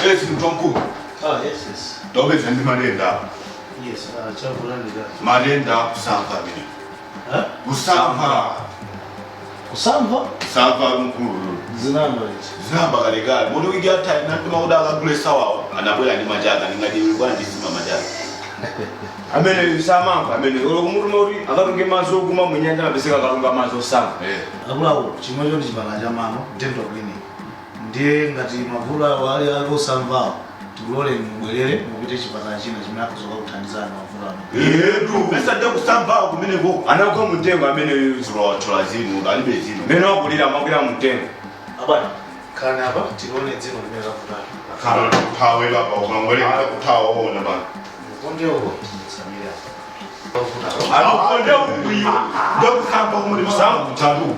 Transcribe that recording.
Yes, mtu mkuu. Ah, yes. Topeza ndi matenda. Yes, chavulandira. Matenda kusamva mine. Ha? Kusamva. Kusamva? Kusamva mkulu. Zinamba ichi. Zinamba kalekale. Muti wiki atha natuma kuti akagule sawawa. Anabwera ndi majaka ndingati bwana ndisima majaka. Amene samamva amene olo kumutuma kuti akatunge madzi okumwa munyanja amapezeka akatunga madzi osamva. Eh. Akuluakulu, chimwecho ndi chipatala cha mano, dental clinic. Ndiye ngati mavuto awo ali ali osamvawo, tikuloleni mubwerere mupite chipatala china chimene akhoza kukuthandizani mavuto amene. Etu. Pesa ndiye kusamvawo kumeneko. Anagwa mtengo amene Tulochola zinu, alibe zinu. mene wakulira amakwira mtengo. Abwana, khalani apa tione dzino limene lavutalo. Akhala kuthawela pa ukangweleka kuthawa ona bana. Mukonde uko, mutsamire apa. Lavutalo. Anokonde ukwiyo. Ndakusamba kumene kusamva kutatu.